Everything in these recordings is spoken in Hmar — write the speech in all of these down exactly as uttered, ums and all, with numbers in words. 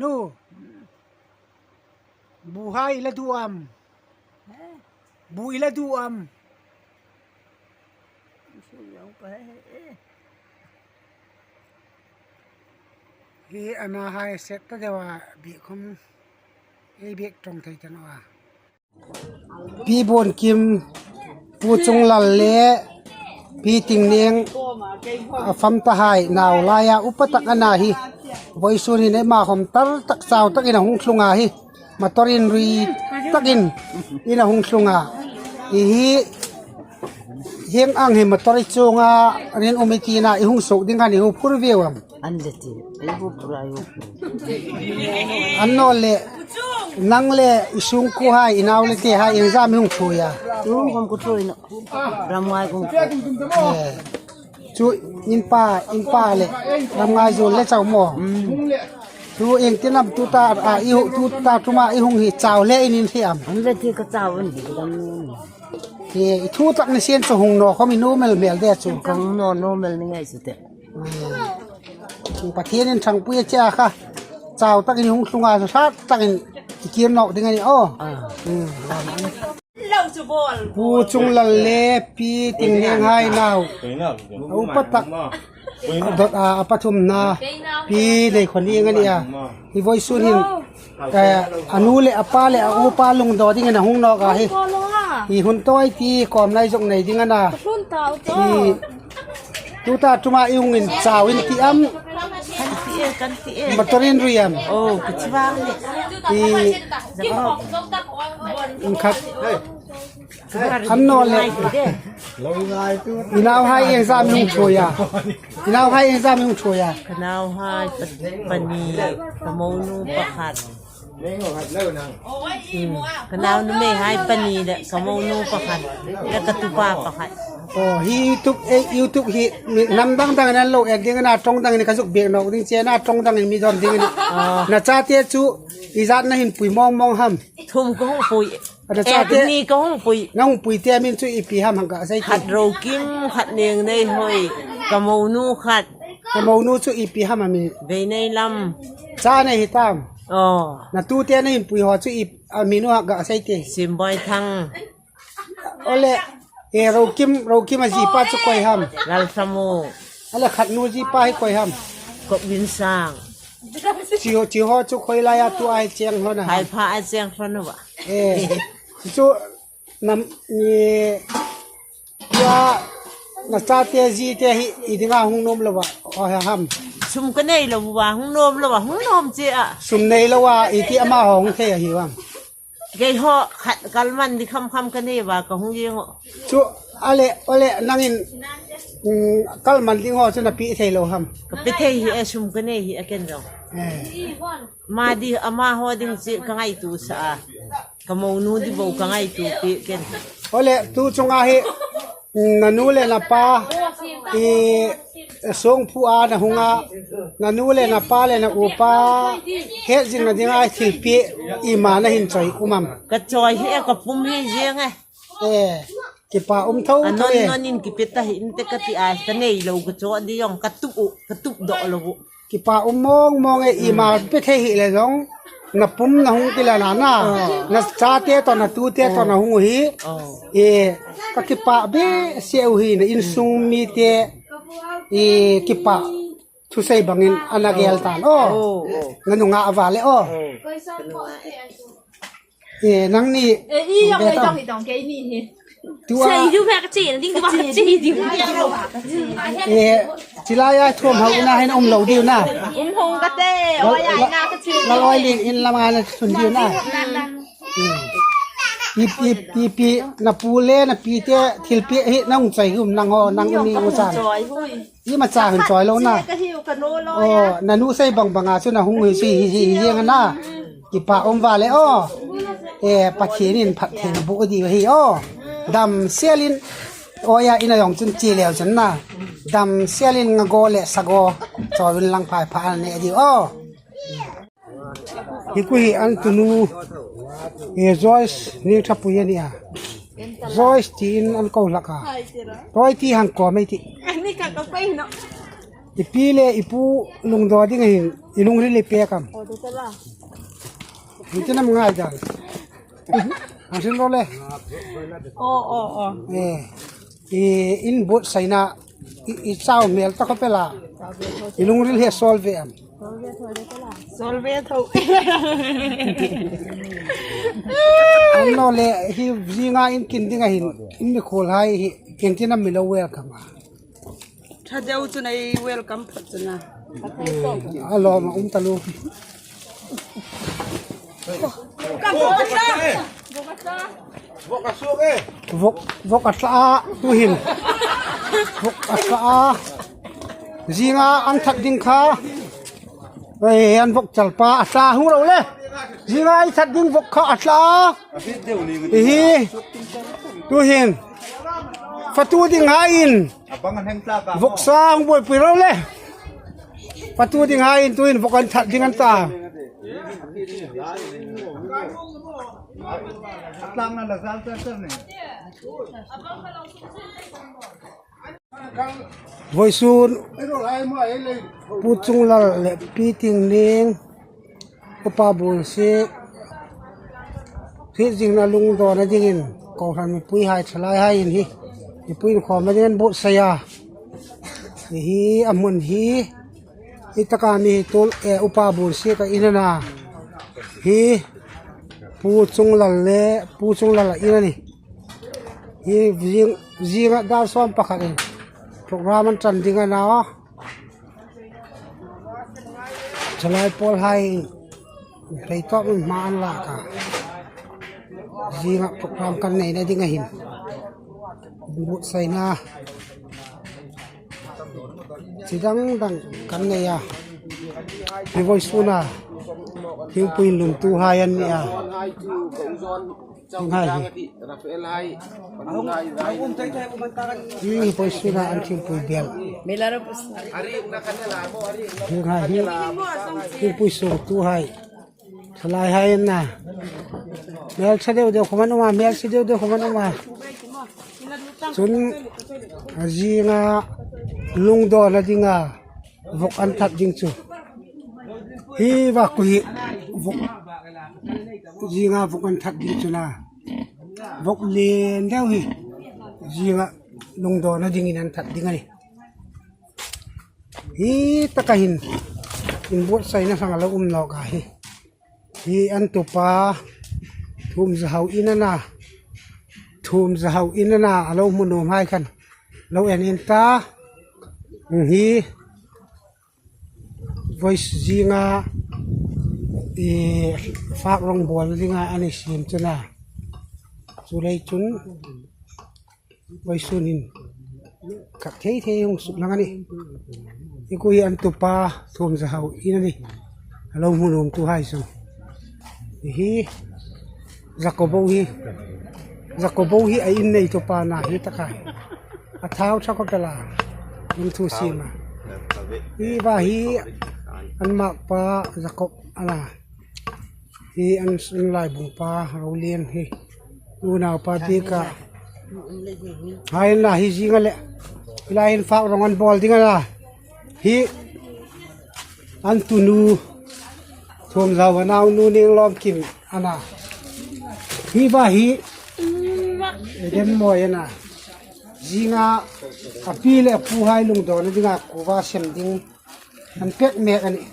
Nu. Bu hai i la duh am? He? Bu i la duh am? Hi a na hai set ta deu a, bik khom, ei bik ṭawng thei ta naw a. Pi Buonkim, Pu Chunglal le Pi Tingneng, a fam ta hai nau laia upa tak a na hi. Vawisun hin ei ma khom tar tak chau takin a hung tlung a hi. Motor inrui takin in a hung tlung a. Hi hi, hieng ang hi motor i chuonga rin um i tina i hung suok ding a ni, i hung phur vieu am? An le ti, ei bu pura ei bu. Annawleh, nang le i sungkuo hai, i nau le te hai, iengzam i hung ṭhuoi a? Rum khom ka ṭhuoi nawh. Ram ngai khom ka ṭhuoi. Eh. Chu in pa, in pa le, ram ngai zuol le chau maw? Mm. Chu iengtin am tuta, a, i hu, tuta ṭuma i hung hi chau le in in hre am? An le ti ka chau an di dam. Eh, i thu tak ni sien chu hung naw khom i nuom el mel de chu. Ka hung naw, nuom el ni ngai chu te. Pathienin ṭhangpui a che a kha. Chau takin hung tlung a, hrat takin i kir nawk ding a nih aw. Ah. Hmm. Pu Chunglal le Pi Tingneng hai nau. A upa tak. Dawt a, a pathumna. Pi Neikhawnieng a nih a. Hi vawisun hin, eh, a nu le a pa le a upa lungdaw dingin a hung nawk a hi. Hi hun tawi ti kawm lai zuk nei ding a na. Hi tuta ṭuma i hung in chau in ti am? Kan ti e, kan ti e. Motor inrui am? Oh, ka chi vang ni. Hi in khat. Annawleh. I nau hai iengzam i hung ṭhuoi a? I nau hai iengzam i hung ṭhuoi a? Ka nau hai pa-, pahni, ka monu pakhat. Hmm. Ka nau nuhmei hai pahni le ka monu pakhat. Le ka tupa pakhat. Oh, hi YouTube, eh, YouTube hi mi hnam dang dangin an lo en ding a na, ṭawng dangin ka zuk biek nawk ding che a na, ṭawng dangin mi dawn ding a nih. Ah. Na chate chu i zat na hin pui mawng mawng ham? Thum ka hung pui. A na chate? Eh, ni ka hung pui. Na hung pui te a min chu ipi ham hang ka sei ti. Khat Rokim, khat Nengneihoi, ka monu khat. Ka monu chu ipi ham a min? Veineilam. Cha nei hi tam? Oh. Na tute na hin pui ho chu i, a min u hang ka sei ti. Simbaithang. Ole, eh, Rokim, Rokim a zipa chu koi ham? Lalsamu. Ole, khat nu zipa hi koi ham? Kopvinsang. Chi, chi ho chu khoi laia tu ai cheng hlon a ham? Haipha a cheng hlon a. Eh, chu nam, ni, ya, na chate zie te hi i dinga hung nuom lo a, o ha ham? Sum ka nei lo a, hung nuom lo a, hung nuom che a. Sum nei lo a, i ti amaho hung thei a hi vang. Kei ho khat kalman di kham kham ka nei a, ka hung ye ngo. Chu, ale, ole, nangin, mm, kalman ding ho chu na pie thei lo ham? Ka pie thei hi a, sum ka nei hi a ken ro. Eh. Ma di, amaho ding chu ka ngaituo sa a. Ka monu di bo ka ngaituo pei ken. Ole, tu chunga hi, mm, na nu le na pa, i, songphu a na hung a, na nu le na pa le na upa, het zing na dinga thil pie, i ma na hin chawi um am? Ka chawi hi e, ka pum hi zing e. Eh, kipa um tho tho e. A non non in kipie ta hi in te ka ti a, ka nei lo ka chawi di yong, ka tup u, ka tup dawh lo u. Kipa um mawng mawng e, i ma pie thei hi le zong, na pum na hung ti la na na. Oh. Na chate tawh, na tute tawh na hung u hi. Oh. E, ka kipa be se u hi, na insung mite, e, kipa thusei bangin a na gel tan. Oh. Oh, oh. Na nunga a va le, oh. Oh. E, nangni. E, i yong, i yong, i yong, kei ni hi. Tua. Sei diu me ka chi, ding diu ka chi diu. E, chi lai a thuom ho ina hin um lo diu na. Um ho ka te, o ya na ka chi. Lal Oi Ling in lama na sun diu na. Hmm. Pi, pi, pi, pi, na pu le, na pi te, thil pie hi nang chawi um nang ho, nang ni u chan. Chawi hui. I ma cha hun chawi lo na. Ka hiu ka no lo ya. Oh, na nu sei bang banga chu na hung hi si hi hi hi na. Kipa um va le o. E, Pathienin phat thei bu di hi o. Dam sialin. O ya ina yong chun chi leu chun na. Dam sialin nga go le sa go. Chawin lang phai pha ne di o. Hi ku hi an tunu. E, Joyce ni tha pu ya ni a. Joyce ti in an ko lak a. Roi ti hang ko mai ti. Ani ka ko pai no. I pi le i pu lungdaw ding hin i lungril i pek am? Intin am ngai dan. An sin ro le. Oh, oh, oh. Eh, i in buotsaina i, i chau hmel ta khop el a. I lungril hi a sawl ve am? Sawl ve tho. Annawleh hi zinga in kin ding a hin, in mikhuolhai hi, intin am mi lo welcome a? Ṭha deu chun ei welcome phawt chun a. A lawm a um taluo. Vawk, vawk a tla a, tuhin. Vawk a tla a. Zinga an that ding kha. Ei, an vawk chalpa a tla, hung ro le. Zinga i that ding vawk kha a tla. Hi hi. Tuhin. Fatu dinghai in. Vawksa hung buoipui ro le. Fatu dinghai in tuhin vawk an that ding an ta. Vawisun Pu Chunglal le Pi Tingning, Upa Buonsiek, hriet zingna lungdawna dingin kohran mipuihai, thalaihai in hi mipui inkhawmna ding an buotsai a. Hi a hmun hi, hi taka mi hi tul, eh, Upa Buonsiek a in a na. Hi Pu Chunglal le, Pu Chunglal a in a nih. Hi zing, zinga dar sawm pakhat in program an ṭan ding a na. Thalai pawlhai hei tawp in hma an lak a. Zinga program kan neina ding a hin. Buotsaina chi dang dang kan nei a. Hi vawisuna thingpui inlumtuhai an ni a. Hienghai hi. Hi vawisuna an thingpui biel. Hienghai hi. Thingpui suongtuhai. Thalaihai an na. Hmel ṭha deu deu khawm an um a, hmel ṭha deu deu khawm an um a. Chun, a zinga lungdawna dinga vawk an that ding chu. Hi va ku hi vawk. Zinga vawk an that ding chu na. Vawk lien deu hi. Zinga lungdawna dingin an that ding a nih. Hi taka hin inbuotsaina hrang a lo um nawk a hi. Hi an tupa Thumzahau in a na. Thumzahau in a na, a lo hmu nuomhai khan lo en in ta. Hi voice zinga, eh, fak rawng bawlna dinga an siem chu na. Chu lei chun vawisun hin khat thei thei hung suk lang a nih. Hi khu hi an tupa Thumzahau in a nih. A lo hmu nuomtuhai chu. Hi Jakobo hi. Jakobo hi a in neitupa na hi taka hi. A thau ṭha khawp el a. Lungthu siem a. Hi va hi an makpa Jakob a na. Hi an, an laibungpa Rolian hi. Unaupa bik a. Hai na hi zinga le. Hi lai hin fak rawng an bawl ding a na. Hi an tunu Thumzahau a naunu Ninglawmkim a na. Hi va hi Eden Mawi a na. Zinga a pi le a puhai lungdawna dinga kuva sem ding an pek mek a nih.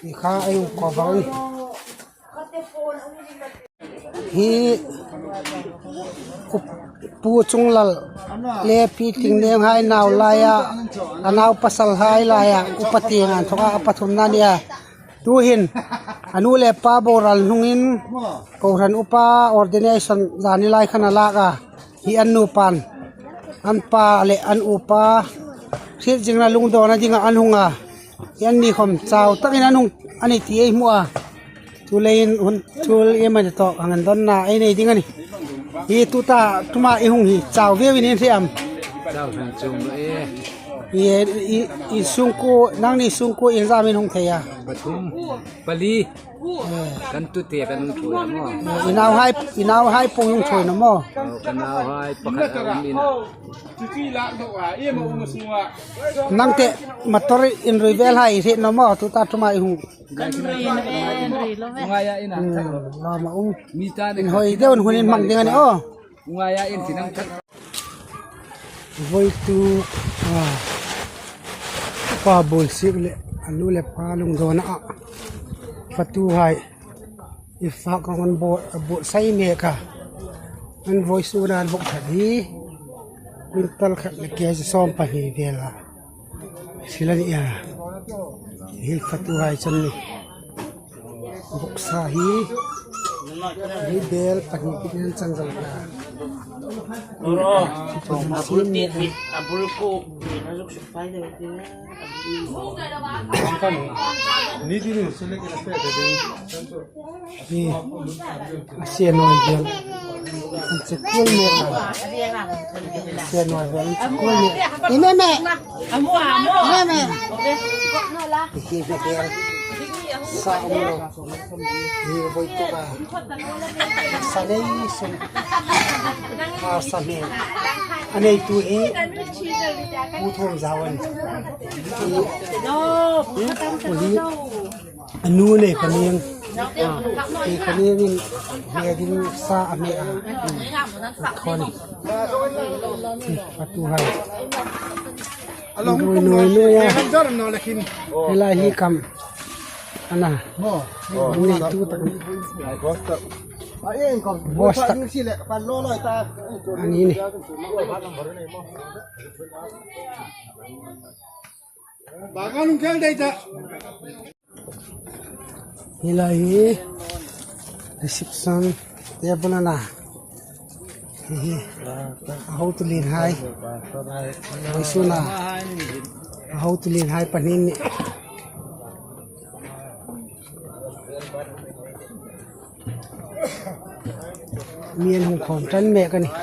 Hi kha ei um ko bang a nih. Hi Pu Chunglal le Pi Tingninghai nau laia, a nau pasalhai laia, upa tieng an thawka a pathumna a nih a. Tuhin a nu le pa boral hnungin kohran upa ordination zani lai khan a lak a. Hi an nupan, an pa le an upa hriet zingna lungdawna dinga an hung a. Hi anni khawm chau takin an hung a nih ti ei hmu a. Chuleiin hun thul iemani tawk ang an dawnna ei nei ding a nih. Hi tuta tuma i hung hi chau vieuin in hre am? Chau hran chung lo e. I, i, i sungkuo, nangni sungkuo iengzam in hung thei a? Pathum, pali. Eh. Kan tute kan hung thuoi a maw. Eh, i nauhai, i nauhai pung hung thuoi naw maw? Oh, kan nauhai pakhat a um in a. Nang te motor inrui vel hai hriet naw maw, tuta ṭuma i hung. Kan rui, rui lo ve. Ngai a in a. Hmm, lawm a um. Mi ta ne. Inhawi deuin hun inhmang ding a nih aw. Ngai a in ti nang khat. Voituk, ah, pa Buolsik le a nu le pa lungdawnaa fatuhai i fak ang an buol, a buol sai mek a. An voisun an bawk ṭhat hi quintal khat le kg sawm pahni vel a. Sila ni a. Hi fatuhai chun ni. Bawksa hi. Hi bel pahni kit nen chang zal ka. Oro. Abul ti, abul ko. Ni ti ni sele ke. Hi, a se nawi vel an che kuol mek a. A se nawi vel an che kuol mek. I me me. I me me. Hi me vel. Sa um lo. Hi voituk a. Sa nei sum. A sa nei. A neitu hi. Pu Thum Zau a nih. Hi. Pu hi. A nu nei ka ning. Hi ka ning in he ding sa a me a. Khon. Hi, fatuhai. Nuoi, nuoi, nuoi a. Hi lai hi kam. Ana. Ni tu tak. Boss tak. Ani ni. Hi lai hi reception table a na. Hi hi. A hotu lien hai. Voisuna. A hotu lien hai pahni ni. Mi an hung khawm ṭan mek a nih.